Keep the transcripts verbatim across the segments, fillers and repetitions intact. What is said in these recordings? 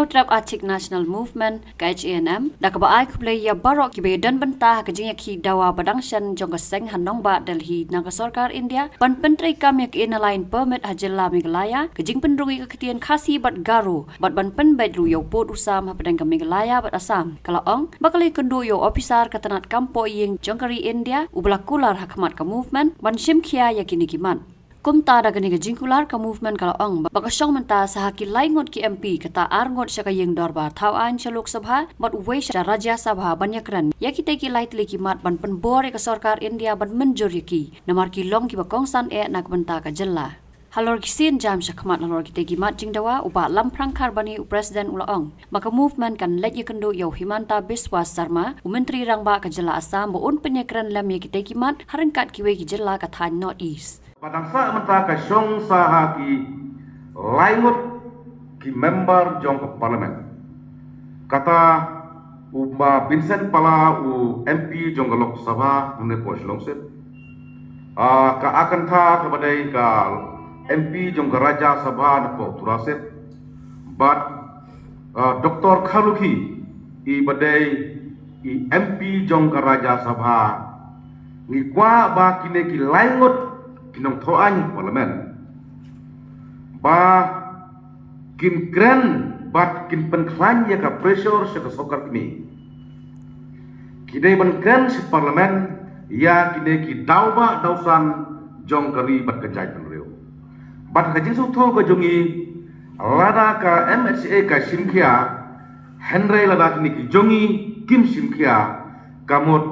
Trep Achik National Movement, ka H A N M, da kaba ai khublei ïa baroh kiba ïadon bynta ha ka jingïakhih dawa ba dang shen jong ka seng ha nongbah Delhi na ka sorkar India ban pyntreikam ïa ka Inner Line Permit ha jylla Meghalaya, ka jingpynrung ïa ka ktien Khasi bad Garo bad ban pynbeit ruh ïa u pud u sam hapdeng ka Meghalaya bad Assam. Ka la ong ba ka la ïakynduh ïa u ophisar ka tnat kam pohïing jong ka ri India uba la kular ha khmat ka movement ban shim khia ïa kine ki mat. Kumta da kane ka jingkular ka movement ka la ong ba ka shong mynta sa ha ki lai ngut ki M P, kata ar ngut sha ka ïing dorbar thaw aiñ sha Lok Sabha bad uwei sha Rajya Sabha ban ïakren ïa kitei ki lai tylli ki mat ban pynbor ïa ka sorkar India ban mynjur ïa ki, namar ki long kiba kongsan eh na ka bynta ka jylla. Halor ki sien jam sha khmat halor kitei ki mat jingdawa, u Bah Lamphrang Kharbani, u President, u la ong ba ka movement kan leit ïakynduh ïa u Himanta Biswa Sarma, u Myntri Rangbah ka jylla Assam, ba un pynïakren lem ïa kitei ki mat ha ryngkat kiwei ki jylla ka thaiñ North East. Ba dang sah mynta ka shong sa ha ki lai ngut ki member jong ka parliament. Kata u Bah Vincent Pala, u M P jong ka Lok Sabha, une pdeng Shillong seat. Ah, ka Akantha kaba dei ka M P jong ka Rajya Sabha na pdeng Tura seat. Bad, ah, Doctor Kharlukhi, i ba dei i M P jong ka Rajya Sabha. Ngi kwah ba kine ki lai ngut ki nongthoh aiñ parliament ba kin kren bad kin pynkhlaiñ ïa ka pressure sha ka sorkar kmie. Ki dei ban kren sha parliament ïa kine ki daw ba daw san jong ka ri bad ka jaitbynriew. Bad ka jingsngewthuh ka jong ngi, lada ka M H A ka shim khia, hynrei lada kine ki jong ngi kim shim khia, ka mut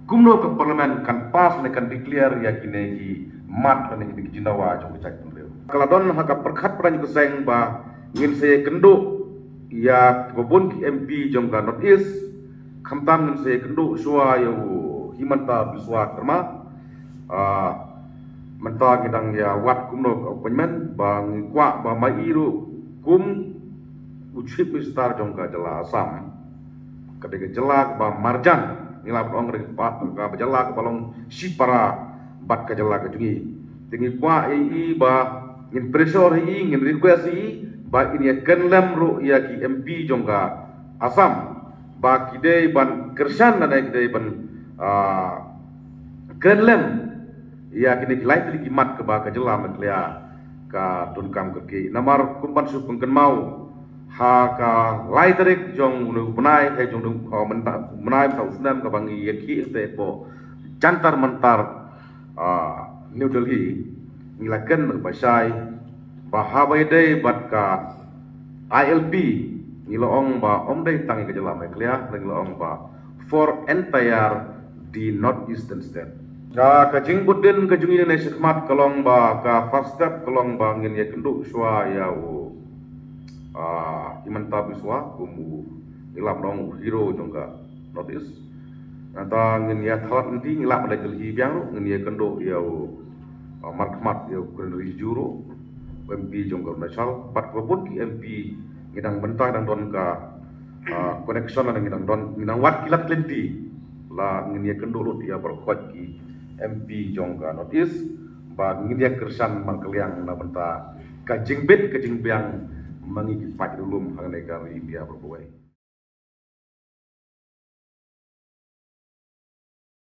kumno ka parliament kan pass ne kan declare ïa kine ki mat lane kine ki jingdawa jong ka jaitbynriew. Ka la don ha ka pyrkhat pyrshah ka seng ba ngin sa ïakynduh ïa kiba bun ki M P jong ka North East, khamtam ngin sa ïakynduh shuwa ïa u Himanta Biswa Sarma. Ah, mynta ngi dang ïa wad kumno ka appointment ba ngi kwah ba ma i ruh kum u Chief Minister jong ka jylla Assam. Ka dei ka jylla kaba marjan, ngi lah ban ong ka dei kaba, kaba jylla kaba long shipara bad ka jylla ka jong ngi. Te ngi kwah ïa i ba ngin pressure ïa i, ngin request ïa i ba in ïa kren lem ruh ïa ki M P jong ka Assam ba ki dei ban kyrshan lane ki dei ban, ah, kren lem ïa kine ki lai tylli ki mat kaba ka jylla Meghalaya ka donkam kyrkieh. Namar kum ban shu pynkynmaw, ha ka lai tarik jong une u bnai, eh, jong une u, uh, mynta, bnai mynta u snem kaba ngi ïakhih te hapoh Jantar Mantar, uh, New Delhi, ngi la kren kaba shai ba haba ïadei bad ka I L P, ngi la ong ba ym dei tang ïa ka jylla Meghalaya, ngi la ong ba for entire the North Eastern state. Ka, ka jingbud dien ka jong ngi ne shakhmat ka long ba ka first step ka long ba ngin ïakynduh shuwa ïa u, ah, Himanta Biswa kum u, ngi lah ban ong u hero jong ka North East. Nangta ngin ïa thalat lynti, ngi lah ban leit Delhi biang ruh, ngin ïakynduh ïa u, ah, markhmat ïa u Kiren Rijiju ruh, u M P jong ka Arunachal, bad kaba bun ki M P ngi dang bynta dang don ka, ah, connection lane ngi dang don, ngi dang wad ki lad lynti. La ngin ïakynduh lut ïa baroh khoit ki M P jong ka North East ba ngin ïa kyrshan markylliang na bynta ka jingbit ka jingbiang ma ngi ki paid riewlum hangne ka ri India baroh kawei.